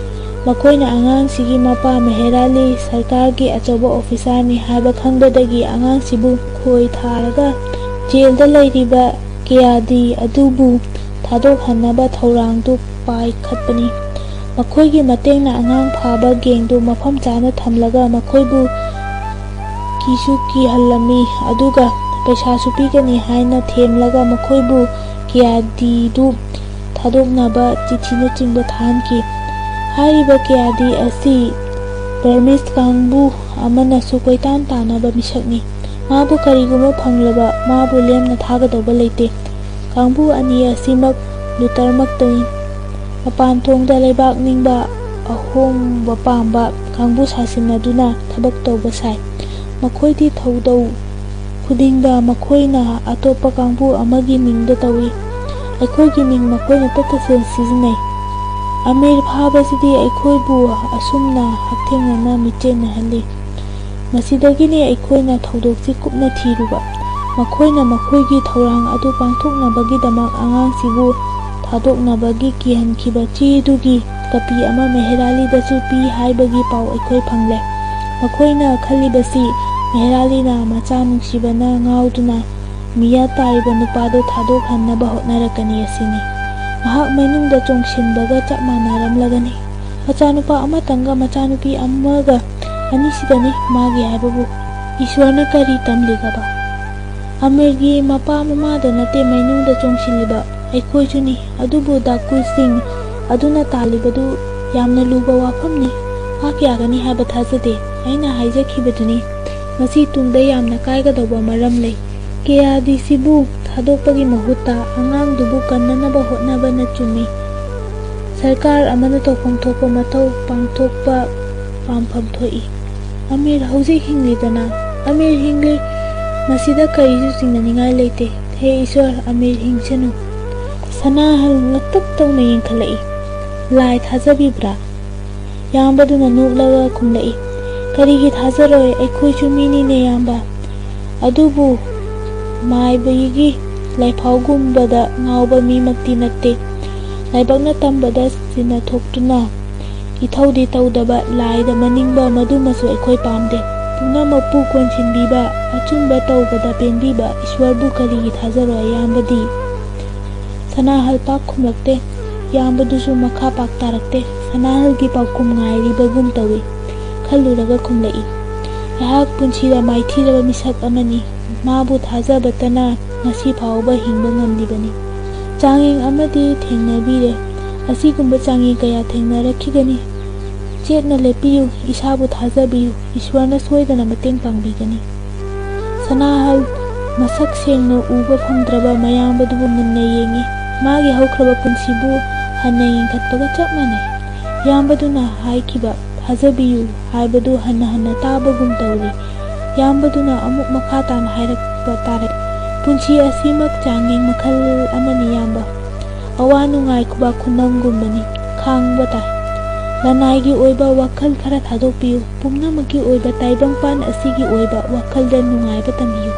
ꯃꯈꯣꯏꯅ ꯑꯉꯥꯡꯁꯤꯒꯤ ꯃꯄꯥ ꯃꯦꯍꯦꯔ ꯑꯂꯤ ꯁꯔꯀꯥꯔꯒꯤ ꯑꯆꯧꯕ ꯑꯣꯐꯤꯁꯥꯔꯅꯤ ꯍꯥꯏꯕ ꯈꯪꯕꯗꯒꯤ ꯑꯉꯥꯡꯁꯤꯕꯨ ꯈꯣꯏ ꯊꯥꯔꯒ ꯖꯦꯜꯗ ꯂꯩꯔꯤꯕ ꯀꯦꯌꯥꯗꯤ ꯑꯗꯨꯕꯨ ꯊꯥꯗꯣꯛꯍꯟꯅꯕ ꯊꯧꯔꯥꯡꯗꯨ ꯄꯥꯏꯈꯠꯄꯅꯤ꯫ ꯃꯈꯣꯏꯒꯤ ꯃꯇꯦꯡꯅ ꯑꯉꯥꯡ ꯐꯥꯕ ꯒꯦꯡꯗꯨ ꯃꯐꯝ ꯆꯥꯅ ꯊꯝꯂꯒ ꯃꯈꯣꯏꯕꯨ ꯀꯤꯁꯨ ꯀꯤꯍꯜꯂꯝꯃꯤ, ꯑꯗꯨꯒ ꯄꯩꯁꯥꯁꯨ ꯄꯤꯒꯅꯤ ꯍꯥꯏꯅ ꯊꯦꯝꯂꯒ ꯃꯈꯣꯏꯕꯨ ꯀꯦ ꯑꯥꯔ ꯗꯤꯗꯨ ꯊꯥꯗꯣꯛꯅꯕ ꯆꯤꯊꯤꯅꯆꯤꯡꯕ ꯊꯥꯍꯟꯈꯤ꯫ ꯍꯥꯏꯔꯤꯕ ꯀꯦ ꯑꯥꯔ ꯗꯤ ꯑꯁꯤ ꯕꯔꯃꯤꯁ ꯀꯥꯡꯕꯨ ꯑꯃꯅꯁꯨ ꯀꯣꯏꯇꯥꯟ ꯇꯥꯟꯅꯕ ꯃꯤꯁꯛꯅꯤ꯫ ꯃꯥꯕꯨ ꯀꯔꯤꯒꯨꯝꯕ ꯐꯪꯂꯕ ꯃꯥꯕꯨ ꯂꯦꯝꯅ ꯊꯥꯒꯗꯧꯕ ꯂꯩꯇꯦ꯫ ꯀꯥꯡꯕꯨ ꯑꯅꯤ ꯑꯁꯤꯃꯛ ꯂꯨꯇꯔꯃꯛꯇꯅꯤ꯫ ꯃꯄꯥꯟ ꯊꯣꯡꯗ ꯂꯩꯕꯥꯛ ꯅꯤꯡꯕ, ꯑꯍꯣꯡꯕ ꯄꯥꯝꯕ ꯀꯥꯡꯕꯨ ꯁꯥꯁꯤꯟꯅꯗꯨꯅ ꯊꯕꯛ ꯇꯧꯕ ꯁꯥꯏ꯫ ꯃꯈꯣꯏꯗꯤ ꯊꯧꯗꯧ ꯈꯨꯗꯤꯡꯗ ꯃꯈꯣꯏꯅ ꯑꯇꯣꯞꯄ ꯀꯥꯡꯕꯨ ꯑꯃꯒꯤ ꯃꯤꯡꯗ ꯇꯧꯏ꯫ ꯑꯩꯈꯣꯏꯒꯤ ꯃꯤꯡ ꯃꯈꯣꯏꯅ ꯇꯠꯇ ꯁꯤꯖꯤꯟꯅꯩ꯫ ꯑꯃꯤꯔ ꯐꯥꯕꯁꯤꯗꯤ ꯑꯩꯈꯣꯏꯕꯨ ꯑꯁꯨꯝꯅ ꯍꯛꯊꯦꯡꯅꯅ ꯃꯤꯠꯆꯦꯟꯅꯍꯜꯂꯤ꯫ ꯃꯁꯤꯗꯒꯤꯅꯤ ꯑꯩꯈꯣꯏꯅ ꯊꯧꯗꯣꯛꯁꯤ ꯀꯨꯞꯅ ꯊꯤꯔꯨꯕ꯫ ꯃꯈꯣꯏꯅ ꯃꯈꯣꯏꯒꯤ ꯊꯧꯔꯥꯡ ꯑꯗꯨ ꯄꯥꯡꯊꯣꯛꯅꯕꯒꯤꯗꯃꯛ ꯑꯉꯥꯡꯁꯤꯕꯨ ꯊꯥꯗꯣꯛꯅꯕꯒꯤ ꯀꯤꯍꯟꯈꯤꯕ ꯆꯦꯗꯨꯒꯤ ꯀꯄꯤ ꯑꯃ ꯃꯦꯍꯦꯔꯥꯂꯤꯗꯁꯨ ꯄꯤ ꯍꯥꯏꯕꯒꯤ ꯄꯥꯎ ꯑꯩꯈꯣꯏ ꯐꯪꯂꯦ꯫ ꯃꯈꯣꯏꯅ ꯈꯜꯂꯤꯕꯁꯤ ꯃꯦꯍꯦꯔꯥꯂꯤꯅ ꯃꯆꯥ ꯅꯨꯡꯁꯤꯕꯅ ꯉꯥꯎꯗꯨꯅ ꯃꯤꯌꯥ ꯇꯥꯔꯤꯕ ꯅꯨꯄꯥꯗꯨ ꯊꯥꯗꯣꯛꯍꯟꯅꯕ ꯍꯣꯠꯅꯔꯛꯀꯅꯤ ꯑꯁꯤꯅꯤ꯫ ꯃꯍꯥꯛ ꯃꯩꯅꯨꯡꯗ ꯆꯣꯡꯁꯤꯟꯕꯒ ꯆꯞ ꯃꯥꯟꯅꯔꯝꯂꯒꯅꯤ꯫ ꯃꯆꯥꯅꯨꯄꯥ ꯑꯃꯇꯪꯒ ꯃꯆꯥꯅꯨꯄꯤ ꯑꯃꯒ ꯑꯅꯤꯁꯤꯗꯅꯤ ꯃꯥꯒꯤ ꯍꯥꯏꯕꯕꯨ꯫ ꯏꯁꯣꯔꯅ ꯀꯔꯤ ꯇꯝꯂꯤꯒꯕ? ꯑꯃꯤꯔꯒꯤ ꯃꯄꯥ ꯃꯃꯥꯗ ꯅꯠꯇꯦ ꯃꯩꯅꯨꯡꯗ ꯆꯣꯡꯁꯤꯜꯂꯤꯕ, ꯑꯩꯈꯣꯏꯁꯨꯅꯤ꯫ ꯑꯗꯨꯕꯨ ꯗꯥꯀꯨꯁꯤꯡ ꯑꯗꯨꯅ ꯇꯥꯜꯂꯤꯕꯗꯨ ꯌꯥꯝꯅ ꯂꯨꯕ ꯋꯥꯐꯝꯅꯤ꯫ ꯃꯍꯥꯛ ꯌꯥꯒꯅꯤ ꯍꯥꯏꯕ ꯊꯥꯖꯗꯦ꯫ ꯑꯩꯅ ꯍꯥꯏꯖꯈꯤꯕꯗꯨꯅꯤ, ꯃꯁꯤ ꯇꯨꯡꯗ ꯌꯥꯝꯅ ꯀꯥꯏꯒꯗꯧꯕ ꯃꯔꯝ ꯂꯩ꯫ ꯀꯦ ꯑꯥꯔ ꯗꯤ ꯁꯤꯕꯨ ꯊꯥꯗꯣꯛꯄꯒꯤ ꯃꯍꯨꯠꯇ ꯑꯉꯥꯡꯗꯨꯕꯨ ꯀꯟꯅꯅꯕ ꯍꯣꯠꯅꯕꯅ ꯆꯨꯝꯃꯤ꯫ ꯁꯔꯀꯥꯔ ꯑꯃꯅ ꯇꯧꯐꯝ ꯊꯣꯛꯄ ꯃꯊꯧ ꯄꯥꯡꯊꯣꯛꯄ ꯄꯥꯝꯐꯝ ꯊꯣꯛꯏ꯫ ꯑꯃꯤꯔ ꯍꯧꯖꯤꯛ ꯍꯤꯡꯂꯤꯗꯅ? ꯑꯃꯤꯔ ꯍꯤꯡꯂꯤ꯫ ꯃꯁꯤꯗ ꯀꯔꯤꯁꯨ ꯆꯤꯡꯅꯅꯤꯡꯉꯥꯏ ꯂꯩꯇꯦ꯫ ꯍꯦ ꯏꯁꯣꯔ, ꯑꯃꯤꯔ ꯍꯤꯡꯁꯅꯨ꯫ ꯁꯅꯥꯍꯜ ꯉꯛꯇꯛ ꯇꯧꯅ ꯌꯦꯡꯈꯠꯂꯛꯏ꯫ ꯂꯥꯏ ꯊꯥꯖꯕꯤꯕ꯭ꯔꯥ? ꯌꯥꯝꯕꯗꯨꯅ ꯅꯣꯛꯂꯒ ꯈꯨꯝꯂꯛꯏ, "ꯀꯔꯤꯒꯤ ꯊꯥꯖꯔꯣꯏ? ꯑꯩꯈꯣꯏꯁꯨ ꯃꯤꯅꯤꯅꯦ, ꯌꯥꯝꯕ꯫ ꯑꯗꯨꯕꯨ ꯃꯥꯏꯕꯒꯤ ꯂꯥꯏꯐꯥꯎꯒꯨꯝꯕꯗ ꯉꯥꯎꯕ ꯃꯤꯃꯛꯇꯤ ꯅꯠꯇꯦ꯫ ꯂꯥꯏꯕꯛꯅ ꯇꯝꯕꯗ ꯁꯤꯟꯅꯊꯣꯛꯇꯨꯅ ꯏꯊꯧꯗꯤ ꯇꯧꯗꯕ, ꯂꯥꯏꯗ ꯃꯅꯤꯡꯕ, ꯃꯗꯨꯃꯁꯨ ꯑꯩꯈꯣꯏ ꯄꯥꯝꯗꯦ꯫ ꯄꯨꯝꯅꯃꯛꯄꯨ ꯀꯣꯟꯁꯤꯟꯕꯤꯕ, ꯑꯆꯨꯝꯕ ꯇꯧꯕꯗ ꯄꯦꯟꯕꯤꯕ ꯏꯁ꯭ꯋꯔꯕꯨ ꯀꯔꯤꯒꯤ ꯊꯥꯖꯔꯣꯏ, ꯌꯥꯝꯕꯗꯤ?" ꯁꯅꯥꯍꯜ ꯄꯥꯛ ꯈꯨꯝꯂꯛꯇꯦ꯫ ꯌꯥꯝꯕꯗꯨꯁꯨ ꯃꯈꯥ ꯄꯥꯛ ꯇꯥꯔꯛꯇꯦ꯫ ꯁꯅꯥꯍꯜꯒꯤ ꯄꯥꯎꯈꯨꯝ ꯉꯥꯏꯔꯤꯕꯒꯨꯝ ꯇꯧꯏ꯫ ꯈꯜꯂꯨꯔꯒ ꯈꯨꯝꯂꯛꯏ, "ꯑꯩꯍꯥꯛ ꯄꯨꯟꯁꯤꯗ ꯃꯥꯏꯊꯤꯔꯕ ꯃꯤꯁꯛ ꯑꯃꯅꯤ꯫ ꯃꯥꯕꯨ ꯊꯥꯖꯕꯇꯅ ꯉꯁꯤ ꯐꯥꯎꯕ ꯍꯤꯡꯕ ꯉꯝꯂꯤꯕꯅꯤ꯫ ꯆꯥꯡꯌꯦꯡ ꯑꯃꯗꯤ ꯊꯦꯡꯅꯕꯤꯔꯦ꯫ ꯑꯁꯤꯒꯨꯝꯕ ꯆꯥꯡꯌꯦꯡ ꯀꯌꯥ ꯊꯦꯡꯅꯔꯛꯈꯤꯒꯅꯤ꯫ ꯆꯦꯠꯅ ꯂꯦꯞꯄꯤꯌꯨ, ꯏꯁꯥꯕꯨ ꯊꯥꯖꯕꯤꯌꯨ, ꯏꯁ꯭ꯋꯔꯅ ꯁꯣꯏꯗꯅ ꯃꯇꯦꯡ ꯄꯥꯡꯕꯤꯒꯅꯤ꯫" ꯁꯅꯥꯍꯜ ꯃꯁꯛ ꯁꯦꯡꯅ ꯎꯕ ꯐꯪꯗ꯭ꯔꯕ ꯃꯌꯥꯝꯕꯗꯨꯕꯨ ꯃꯨꯟꯅ ꯌꯦꯡꯏ꯫ ꯃꯥꯒꯤ ꯍꯧꯈ꯭ꯔꯕ ꯄꯨꯟꯁꯤꯕꯨ ꯍꯟꯅ ꯌꯦꯡꯈꯠꯄꯒ ꯆꯞ ꯃꯥꯟꯅꯩ꯫ ꯌꯥꯝꯕꯗꯨꯅ ꯍꯥꯏꯈꯤꯕ "ꯊꯥꯖꯕꯤꯌꯨ" ꯍꯥꯏꯕꯗꯨ ꯍꯟꯅ ꯍꯟꯅ ꯇꯥꯕꯒꯨꯝ ꯇꯧꯔꯤ꯫ ꯌꯥꯝꯕꯗꯨꯅ ꯑꯃꯨꯛ ꯃꯈꯥ ꯇꯥꯅ ꯍꯥꯏꯔꯛꯄ ꯇꯥꯔꯦ, "ꯄꯨꯟꯁꯤ ꯑꯁꯤꯃꯛ ꯆꯥꯡꯌꯦꯡ ꯃꯈꯜ ꯑꯃꯅꯤ ꯌꯥꯝꯕ꯫ ꯑꯋꯥ ꯅꯨꯡꯉꯥꯏ ꯈꯨꯕꯥꯛ ꯈꯨꯅꯝꯒꯨꯝꯕꯅꯤ, ꯈꯥꯡꯕ ꯇꯥꯏ꯫ ꯂꯅꯥꯏꯒꯤ ꯑꯣꯏꯕ ꯋꯥꯈꯜ ꯈꯔ ꯊꯥꯗꯣꯛꯄꯤꯌꯨ꯫ ꯄꯨꯝꯅꯃꯛꯀꯤ ꯑꯣꯏꯕ ꯇꯥꯏꯕꯪꯄꯥꯟ ꯑꯁꯤꯒꯤ ꯑꯣꯏꯕ ꯋꯥꯈꯜꯗ ꯅꯨꯡꯉꯥꯏꯕ ꯇꯝꯕꯤꯌꯨ꯫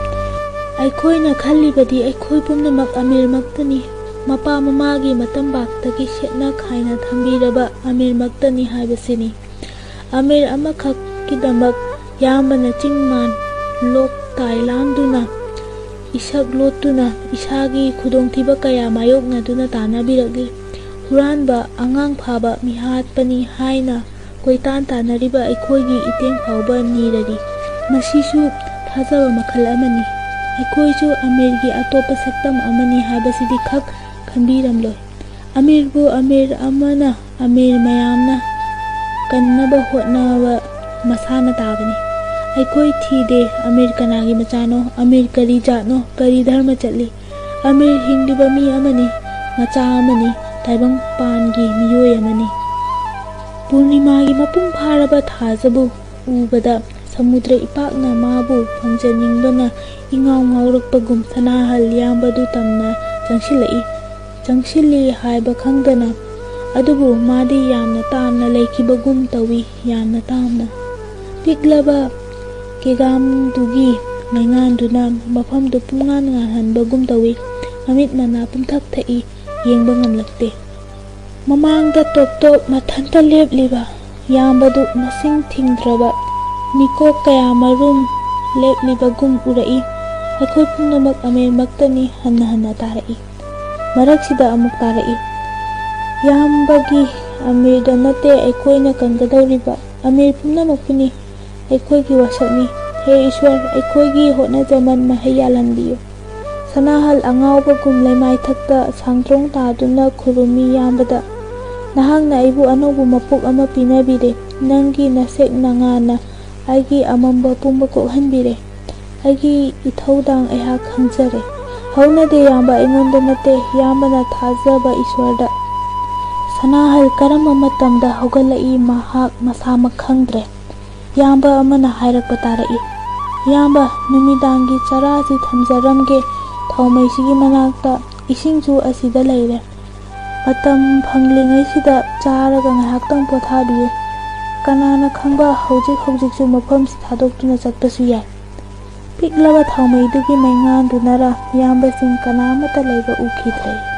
ꯑꯩꯈꯣꯏꯅ ꯈꯜꯂꯤꯕꯗꯤ ꯑꯩꯈꯣꯏ ꯄꯨꯝꯅꯃꯛ ꯑꯃꯤꯔꯃꯛꯇꯅꯤ꯫ ꯃꯄꯥ ꯃꯃꯥꯒꯤ ꯃꯇꯝꯕꯥꯛꯇꯒꯤ ꯁꯦꯠꯅ ꯈꯥꯏꯅ ꯊꯝꯕꯤꯔꯕ ꯑꯃꯤꯔꯃꯛꯇꯅꯤ ꯍꯥꯏꯕꯁꯤꯅꯤ꯫ ꯑꯃꯤꯔ ꯑꯃꯈꯛꯀꯤꯗꯃꯛ ꯌꯥꯝꯕꯅ ꯆꯤꯡ ꯃꯥꯟ ꯂꯣꯛ ꯇꯥꯏ ꯂꯥꯟꯗꯨꯅ, ꯏꯁꯛ ꯂꯣꯠꯇꯨꯅ, ꯏꯁꯥꯒꯤ ꯈꯨꯗꯣꯡꯊꯤꯕ ꯀꯌꯥ ꯃꯥꯌꯣꯛꯅꯗꯨꯅ ꯇꯥꯟꯅꯕꯤꯔꯛꯂꯤ꯫ ꯍꯨꯔꯥꯟꯕ, ꯑꯉꯥꯡ ꯐꯥꯕ, ꯃꯤꯍꯥꯠꯄꯅꯤ ꯍꯥꯏꯅ ꯀꯣꯏꯇꯥꯟ ꯇꯥꯟꯅꯔꯤꯕ ꯑꯩꯈꯣꯏꯒꯤ ꯏꯇꯦꯡ ꯐꯥꯎꯕ ꯅꯤꯔꯔꯤ꯫ ꯃꯁꯤꯁꯨ ꯊꯥꯖꯕ ꯃꯈꯜ ꯑꯃꯅꯤ꯫ ꯑꯩꯈꯣꯏꯁꯨ ꯑꯃꯤꯔꯒꯤ ꯑꯇꯣꯞꯄ ꯁꯛꯇꯝ ꯑꯃꯅꯤ ꯍꯥꯏꯕꯁꯤꯗꯤ ꯈꯛ ꯈꯟꯕꯤꯔꯝꯂꯣꯏ꯫ ꯑꯃꯤꯔꯕꯨ ꯑꯃꯤꯔ ꯑꯃꯅ ꯑꯃꯤꯔ ꯃꯌꯥꯝꯅ ꯀꯟꯅꯕ ꯍꯣꯠꯅꯕ ꯃꯁꯥꯅ ꯇꯥꯕꯅꯤ꯫ ꯑꯩꯈꯣꯏ ꯊꯤꯗꯦ ꯑꯃꯤꯔ ꯀꯅꯥꯒꯤ ꯃꯆꯥꯅꯣ, ꯑꯃꯤꯔ ꯀꯔꯤ ꯖꯥꯠꯅꯣ, ꯀꯔꯤ ꯙꯔꯃ ꯆꯠꯂꯤ꯫ ꯑꯃꯤꯔ ꯍꯤꯡꯂꯤꯕ ꯃꯤ ꯑꯃꯅꯤ, ꯃꯆꯥ ꯑꯃꯅꯤ, ꯇꯥꯏꯕꯪꯄꯥꯟꯒꯤ ꯃꯤꯑꯣꯏ ꯑꯃꯅꯤ꯫ ꯄꯨꯔꯅꯤꯃꯥꯒꯤ ꯃꯄꯨꯡ ꯐꯥꯔꯕ ꯊꯥꯖꯕꯨ ꯎꯕꯗ ꯁꯃꯨꯗ꯭ꯔ ꯏꯄꯥꯛꯅ ꯃꯥꯕꯨ ꯐꯪꯖꯅꯤꯡꯕꯅ ꯏꯉꯥꯎ ꯉꯥꯎꯔꯛꯄꯒꯨꯝ ꯁꯅꯥꯍꯜ ꯌꯥꯝꯕꯗꯨ ꯇꯝꯅ ꯆꯪꯁꯤꯜꯂꯛꯏ꯫ ꯆꯪꯁꯤꯜꯂꯤ ꯍꯥꯏꯕ ꯈꯪꯗꯅ, ꯑꯗꯨꯕꯨ ꯃꯥꯗꯤ ꯌꯥꯝꯅ ꯇꯥꯝꯅ ꯂꯩꯈꯤꯕꯒꯨꯝ ꯇꯧꯏ, ꯌꯥꯝꯅ ꯇꯥꯝꯅ꯫ ꯄꯤꯛꯂꯕ ꯀꯦꯒꯥꯝꯗꯨꯒꯤ ꯃꯩꯉꯥꯟꯗꯨꯅ ꯃꯐꯝꯗꯨ ꯄꯨꯝꯉꯥꯟ ꯉꯥꯟꯍꯟꯕꯒꯨꯝ ꯇꯧꯏ꯫ ꯃꯃꯤꯠ ꯃꯅꯥ ꯄꯨꯝꯊꯛ ꯊꯛꯏ, ꯌꯦꯡꯕ ꯉꯝꯂꯛꯇꯦ꯫ ꯃꯃꯥꯡꯗ ꯇꯣꯞ ꯇꯣꯞ ꯃꯊꯟꯇ ꯂꯦꯞꯂꯤꯕ ꯌꯥꯝꯕꯗꯨ ꯃꯁꯤꯡ ꯊꯤꯡꯗ꯭ꯔꯕ ꯃꯤꯀꯣꯛ ꯀꯌꯥ ꯃꯔꯨꯝ ꯂꯦꯞꯂꯤꯕꯒꯨꯝ ꯎꯔꯛꯏ꯫ ꯑꯩꯈꯣꯏ ꯄꯨꯝꯅꯃꯛ ꯑꯃꯤꯔꯃꯛꯇꯅꯤ ꯍꯟꯅ ꯍꯟꯅ ꯇꯥꯔꯛꯏ꯫ ꯃꯔꯛꯁꯤꯗ ꯑꯃꯨꯛ ꯇꯥꯔꯛꯏ꯫ ꯌꯥꯝꯕꯒꯤ ꯑꯃꯤꯔꯗ ꯅꯠꯇꯦ ꯑꯩꯈꯣꯏꯅ ꯀꯟꯒꯗꯧꯔꯤꯕ꯫ ꯑꯃꯤꯔ ꯄꯨꯝꯅꯃꯛꯄꯨꯅꯤ ꯑꯩꯈꯣꯏꯒꯤ ꯋꯥꯁꯛꯅꯤ꯫ ꯍꯦ ꯏꯁ꯭ꯋꯔ, ꯑꯩꯈꯣꯏꯒꯤ ꯍꯣꯠꯅꯖꯃꯟ ꯃꯍꯩ ꯌꯥꯜꯍꯟꯕꯤꯌꯨ꯫ ꯁꯅꯥꯍꯜ ꯑꯉꯥꯎꯕꯒꯨꯝ ꯂꯩꯃꯥꯏꯊꯛꯇ ꯁꯥꯡꯗ꯭ꯔꯣꯡ ꯇꯥꯗꯨꯅ ꯈꯨꯔꯨꯝꯃꯤ ꯌꯥꯝꯕꯗ, "ꯅꯍꯥꯛꯅ ꯑꯩꯕꯨ ꯑꯅꯧꯕ ꯃꯄꯣꯛ ꯑꯃ ꯄꯤꯅꯕꯤꯔꯦ꯫ ꯅꯪꯒꯤ ꯅꯁꯦꯛ ꯅꯉꯥꯅ ꯑꯩꯒꯤ ꯑꯃꯝꯕ ꯄꯨꯝꯕ ꯀꯣꯛꯍꯟꯕꯤꯔꯦ꯫ ꯑꯩꯒꯤ ꯏꯊꯧꯗꯥꯡ ꯑꯩꯍꯥꯛ ꯈꯪꯖꯔꯦ꯫ ꯍꯧꯅꯗꯦ ꯌꯥꯝꯕ, ꯑꯩꯉꯣꯟꯗ ꯅꯠꯇꯦ, ꯌꯥꯝꯕꯅ ꯊꯥꯖꯕ ꯏꯁ꯭ꯋꯔꯗ꯫" ꯁꯅꯥꯍꯜ ꯀꯔꯝꯕ ꯃꯇꯝꯗ ꯍꯧꯒꯠꯂꯛꯏ ꯃꯍꯥꯛ ꯃꯁꯥꯃꯛ ꯈꯪꯗ꯭ꯔꯦ꯫ ꯌꯥꯝꯕ ꯑꯃꯅ ꯍꯥꯏꯔꯛꯄ ꯇꯥꯔꯛꯏ, "ꯌꯥꯝꯕ, ꯅꯨꯃꯤꯗꯥꯡꯒꯤ ꯆꯔꯥꯁꯤ ꯊꯝꯖꯔꯝꯒꯦ, ꯊꯥꯎꯃꯩꯁꯤꯒꯤ ꯃꯅꯥꯛꯇ ꯏꯁꯤꯡꯁꯨ ꯑꯁꯤꯗ ꯂꯩꯔꯦ꯫ ꯃꯇꯝ ꯐꯪꯂꯤꯉꯩꯁꯤꯗ ꯆꯥꯔꯒ ꯉꯥꯏꯍꯥꯛꯇꯪ ꯄꯣꯊꯥꯕꯤꯌꯨ꯫ ꯀꯅꯥꯅ ꯈꯪꯕ ꯍꯧꯖꯤꯛ ꯍꯧꯖꯤꯛꯁꯨ ꯃꯐꯝꯁꯤ ꯊꯥꯗꯣꯛꯇꯨꯅ ꯆꯠꯄꯁꯨ ꯌꯥꯏ꯫" ꯄꯤꯛꯂꯕ ꯊꯥꯎꯃꯩꯗꯨꯒꯤ ꯃꯩꯉꯥꯟꯗꯨꯅꯔ ꯏꯌꯥꯝꯕꯁꯤꯡ ꯀꯅꯥ ꯑꯃꯠꯇ ꯂꯩꯕ ꯎꯈꯤꯗ꯭ꯔꯦ꯫